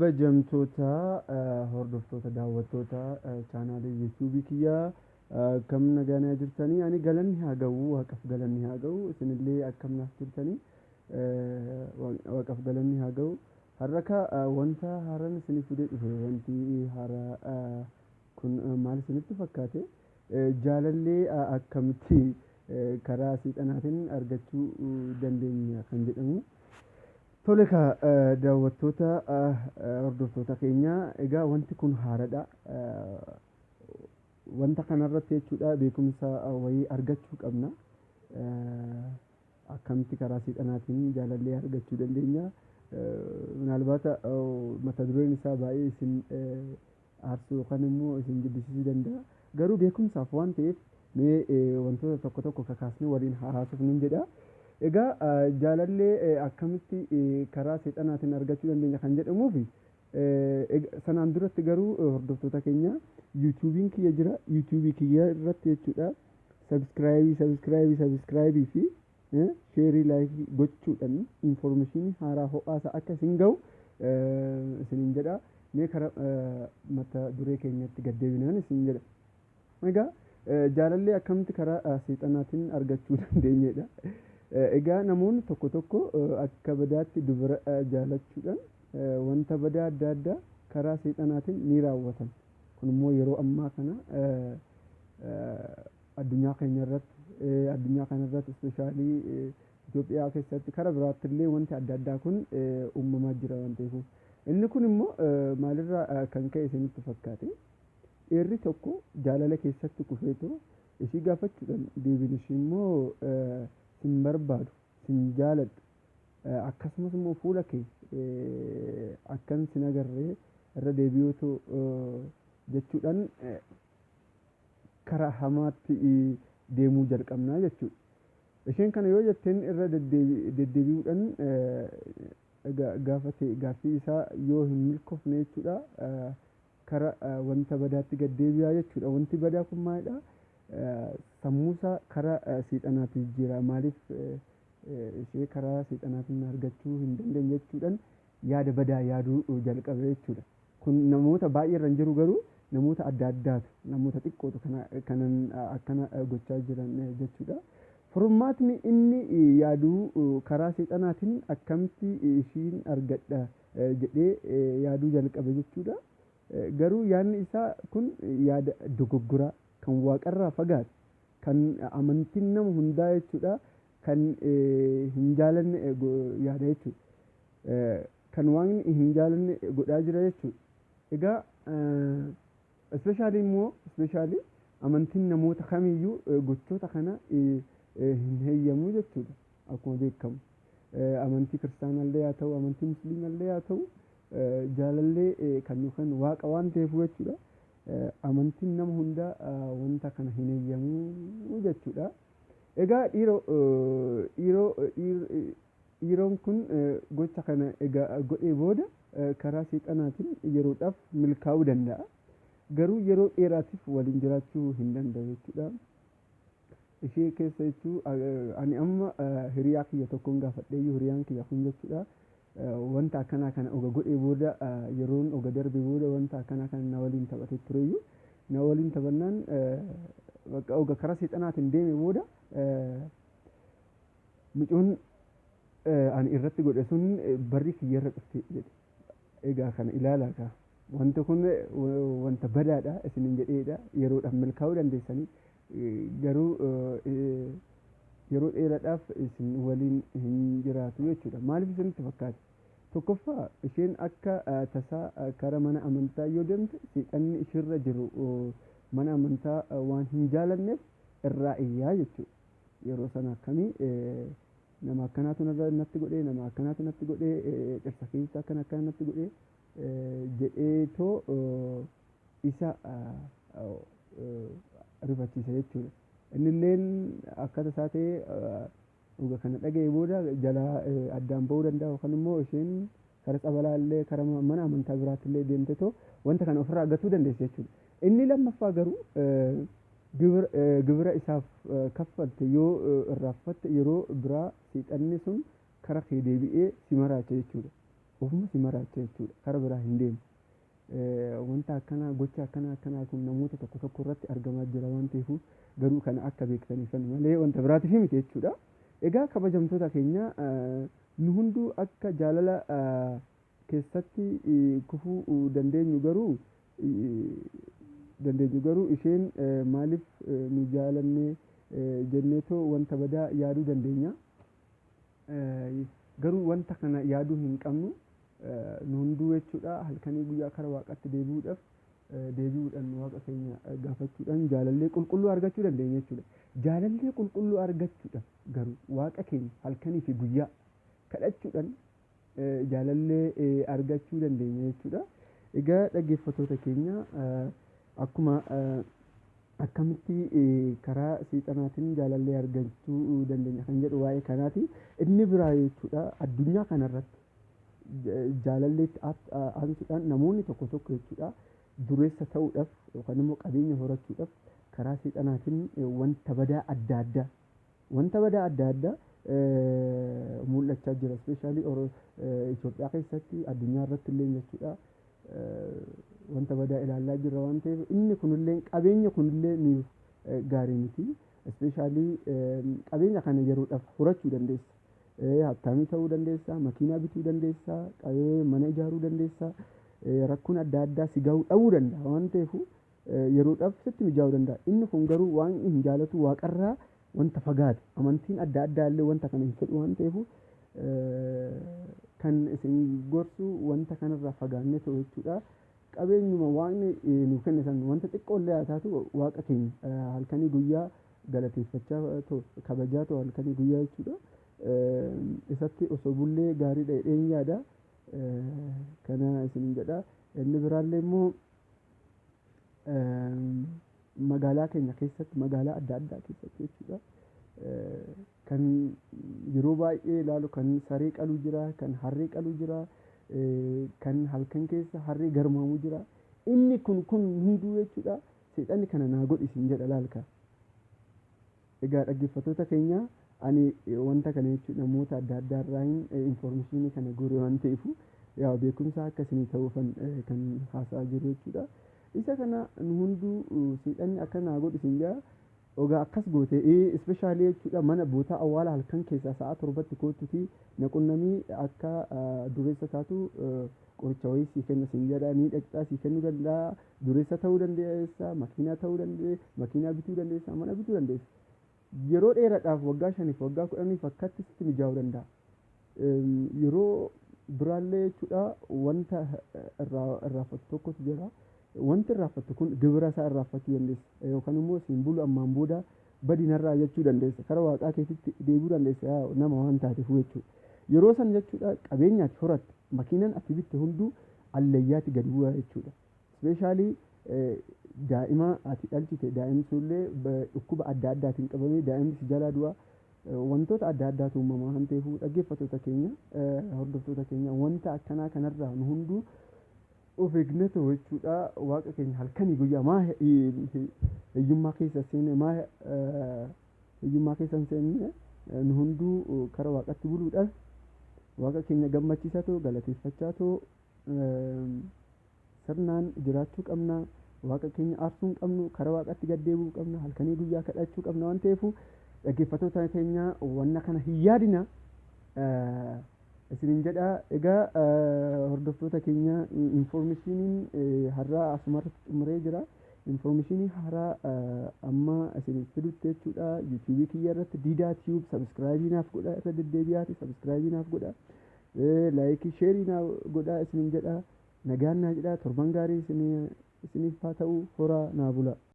Kabajamtoota hordoftoota daawwattoota chaanaalii yuutuubii kiyyaa, akkam nagaa jirtanii? Ani galanni haa ga'u, waaqaaf galanni haa ga'u. Isinillee akkam naaf jirtanii? Waaqaaf galanni haa ga'u. Har'a wanta haaraan isinii fidee dhufe, wanti haaraa kun maal isinitti fakkaate? Jaalallee akkamitti karaa seexanaatiin argachuu dandeenya kan jedhamu. Tole kaa, daawwattoota hordoftoota keenya, egaa wanti kun haaraadha. Wanta kanarratti jechuudha beekumsa wayii argachuu qabna. Akkamitti karaa seexanaatiin jaalallee argachuu dandeenya? Minaalbaata mata dureen isaa baay'ee isin aarsuu yookaan immoo isin jibbisiisuu danda'a. Garuu beekumsaaf waan ta'eef mee wantoota tokko tokko kakaasnee waliin haa haasofnuun jedha. Egaa jaalallee akkamitti karaa seexanaatiin argachuu dandeenya kan jedhamuufi sanaan duratti garuu, hordoftoota keenya, yuutuubiin kiyya jira. Yuutuubii kiyya irratti jechuudha subscribe, subscribe, subscribe fi share, like gochuudhaan information haaraa ho'aasaa akka isin ga'u isiniin jedha. Mee karaa mata duree keenyatti gaddeebinaan isin jedha. Egaa jaalallee akkamitti karaa seexanaatiin argachuu dandeenyedha. Egaa namoonni tokko tokko akka badaatti dubara jaalachuudhaan wanta badaa adda addaa karaa seexanaatiin ni raawwatan. Kun immoo yeroo ammaa kana addunyaa keenya irratti, addunyaa kana irratti, especially Itoophiyaa keessatti, karaa biraatti illee wanti adda addaa kun uumamaa jira waan ta'eef. Inni kun immoo maalirraa kan ka'e isinitti fakkaate? Dhiirri tokko jaalala keessatti kufeetoo ishii gaafachuudhaan deebiin ishii immoo sin barbaadu, sin jaaladhu, akkasumas immoo fuula kee akkan sin agarree irra deebi'uutu jechuudhaan karaa hamaatti deemuu jalqabnaa jechuudha. Isheen kana yoo jetteen irra deddeebi'uudhaan gaafate, gaaffii isaa yoo hin milkoofne jechuudha, kara wanta badaatti gad deebi'aa jechuudha. Wanti badaa kun maalidha? Sammuusaa karaa seexanaatti jijjiira. Maaliif ishee karaa seexanaatiin argachuu hin dandeenye jechuudhaan yaada badaa yaaduu jalqabe jechuudha. Kun namoota baay'ee irra hin jiru, garuu namoota adda addaatu, namoota xiqqootu kanan akkana gochaa jiran jechuudha. Furmaatni inni yaaduu karaa seexanaatiin akkamitti ishiin argadha jedhee yaaduu jalqabe jechuudha. Garuu yaadni isaa kun yaada dogoggoraa kan waaqarraa fagaate, kan amantiin nama hundaa jechuudha kan hin jaalanne yaada jechuudha. Kan waaqni hin jaalanne godhaa jira jechuudha. Egaa especially immoo, especially amantiin namoota kamiyyuu gochoota kana hin heeyyamu jechuudha akkuma beekamu. Amantii kiristaanallee haa ta'u, amantii musliimallee haa ta'u, jaalallee kan yookaan waaqa waan ta'eef jechuudha. Amantiin nama hundaa wanta kana hin heeyyamu jechuudha. Egaa dhiiroon kun gocha kana egaa godhee booda karaa seexanaatiin yeroodhaaf milkaa'uu danda'a. Garuu yeroo dheeraatiif waliin jiraachuu hin danda'u jechuudha. Ishee keessa jechuu ani amma hiriyaa kiyya tokkoon gaafadheeyyuu, hiriyaan kiyya kun jechuudha wanta akkanaa kana oga godhee booda, yeroon oga darbe booda, wanta akkanaa kana na waliin taphatee tureyyuu, na waliin taphannaan bakka oga karaa seexanaatiin deeme booda mucoon ani irratti godhe sun barri kiyyarra dhufte jedhe. Egaa kana ilaalaa kaa. Wanti kun wanta badaadha isinin jedheedha. Yeroodhaaf milkaa'uu dandeessanii, garuu yeroo dheeraadhaaf isin waliin hin jiraatu jechuudha. Maaliif isinitti fakkaate? Tokkoffaa, isheen akka tasaa kara mana amantaa yoo deemte seexanni ishirra jiru mana amantaa waan hin jaalanneef irraa iyyaa jechuudha. Yeroo sana akkamii nama akkanaatu natti godhee, nama akkanaatu natti godhee, dhirsa keessa akkana akkana natti godhee jedheetoo isa rifachiisa jechuudha. Innilleen akka tasaa ta'ee dhuga kana dhaga'e booda jalaa addaan ba'uu danda'a, yookaan immoo isheen kara tsabalaa illee, kara mana amantaa biraatti illee deemtetoo wanta kana ofirraa gatuu dandeessi jechuudha. Inni lammaffaa garuu gibira isaaf kaffalte yoo irraanfatte yeroo biraa seexanni sun kara kee deebi'ee si maraacha jechuudha. Ofuma si maraacha jechuudha. Kara biraa hin deemu. Wanta akkanaa, gocha akkanaa akkanaa kun namoota tokko tokko irratti argamaa jira waan ta'eef, garuu kana akka beektaniifan malee wanta biraatiif miti jechuudha. Egaa kabajamtoota keenya, nu hunduu akka jaalala keessatti kufuu dandeenyu, garuu isheen maaliif nu jaalanne jenneetoo wanta badaa yaaduu dandeenya. Garuu wanta kana yaaduu hin qabnu. Nu hunduu jechuudha halkanii guyyaa kara waaqatti deebi'uudhaan waaqa keenya gaafachuudhaan jaalallee qulqulluu argachuu dandeenya jechuudha. Jaalallee qulqulluu argachuudhaaf garuu waaqa keenya halkanii fi guyyaa kadhachuudhaan jaalallee argachuu dandeenya jechuudha. Egaa dhaggeeffattoota keenya, akkuma akkamitti karaa seexanaatiin jaalallee argachuu dandeenya kan jedhu waa'ee kanaati. Inni biraa jechuudha, addunyaa kanarratti jaalalleetti aansuudhaan namoonni tokko tokko jechuudha dureessa ta'uudhaaf yookaan immoo qabeenya horachuudhaaf karaa seexanaatiin wanta badaa adda addaa mul'achaa jira. Especially Itoophiyaa keessatti, addunyaa irratti illee jechuudha wanta badaa ilaalaa jirra waan ta'eef, inni kunillee, qabeenya kunillee nuuf gaarii miti. Especially qabeenya kana yeroodhaaf horachuu dandeessa. Habtaamii ta'uu dandeessa, makiinaa bituu dandeessa, mana ijaaruu dandeessa, rakkoon adda addaa si gahuu dhabuu danda'a waan ta'eef, yeroodhaaf sitti mijaa'uu danda'a. Inni kun garuu waan hin jaalatu, waaqarraa wanta fagaate, amantiin adda addaa illee wanta kana hin fedhu waan ta'eef, kan isin gorsu wanta kanarraa fagaannee ta'u jechuudha. Qabeenyuma waaqni nu kenne san, wanta xiqqoo illee haa taatu, waaqa keenya halkanii guyyaa galateeffachaa ta'u, kabajaa ta'u halkanii guyyaa jechuudha. Isatti osoo bullee gaariidha jedheen yaada. Kana isin jedha. Inni biraallee immoo magaalaa keenya keessatti, magaalaa adda addaa keessatti jechuudha. Kan yeroo baay'ee ilaalu, kan saree qalu jira, kan harree qalu jira, kan halkan keessa harree garmaamu jira. Inni kun hunduu jechuudha seexanni kana naa godhi isin jedha laalka. Egaa dhaggeeffattoota keenya, ani wanta kana jechuun namoota adda addaa irraa information kana guure waan ta'eef, yaa beekumsa akka isinii ta'uufan kan haasa'aa jiru jechuudha. Isa kana nu hunduu seexanni akka naa godhi isin jedha. Ogaa akkas goote, especially jechuudha, mana bootaa awwaala halkan keessaa sa'a 7tti kootuuti na qunnamii, akka dureessa taatu qoricha wayii sii kenna siin jedha. Ni dhaqxaa, sii kennuu danda'a, dureessa ta'uu dandeessa, makiinaa ta'uu dandeessa, makiinaa bituu dandeessa, mana bituu dandeessa. Yeroo dheeraadhaaf, waggaa 5f, waggaa 10f akkatti sitti mijaa'uu danda'a. Yeroo biraallee jechuudha wanta irraanfattu tokkotu jira. Wanti irraanfattu kun gibira isaa irraanfachuu dandeessa, yookaan immoo siin bulu, ammaan booda badi narraa jechuu dandeessa, kara waaqaa keetitti deebi'uu dandeessa nama waan taateef jechuudha. Yeroo san jechuudha qabeenya ati horatte, makiinaan ati bitte hunduu allayyaatti gadi bu'a jechuudha. Especially daa'ima ati dhalchite, daa'imni sunillee dhukkuba adda addaatiin qabamee daa'imni si jalaa du'a. Wantoota adda addaatu uumamaa waan ta'eef, dhaggeeffattoota keenya, hordoftoota keenya, wanta akkanaa kanarraa nu hunduu of eegnatu jechuudha. Waaqa keenya halkanii guyyaa maa hiyyummaa keessa seenne, maa hiyyummaa keessa hin seenne, nu hunduu kara waaqatti buluudhaan waaqa keenya gammachiisaa ta'u, galateeffachaa ta'u, sirnaan jiraachuu qabna. Waaqa keenya aarsuu hin qabnu, kara waaqatti gad deebi'uu qabna, halkanii guyyaa kadhachuu qabna waan ta'eef, dhaggeeffattoota keenya, wanna kana hin yaadina isinin jedha. Egaa hordoftoota keenya, informationiin har'aa asumarratti xumuree jira. Information haaraa amma isiniif fidutti jechuudha, YouTubeii kiyya irratti Diidaa Tube subscribe naaf godha, irra deddeebi'aati subscribe naaf godha, like, share naaf godha isinin jedha. Nagaan naa jedha. Torban gaarii isiniif haa ta'u. Horaa naa bula.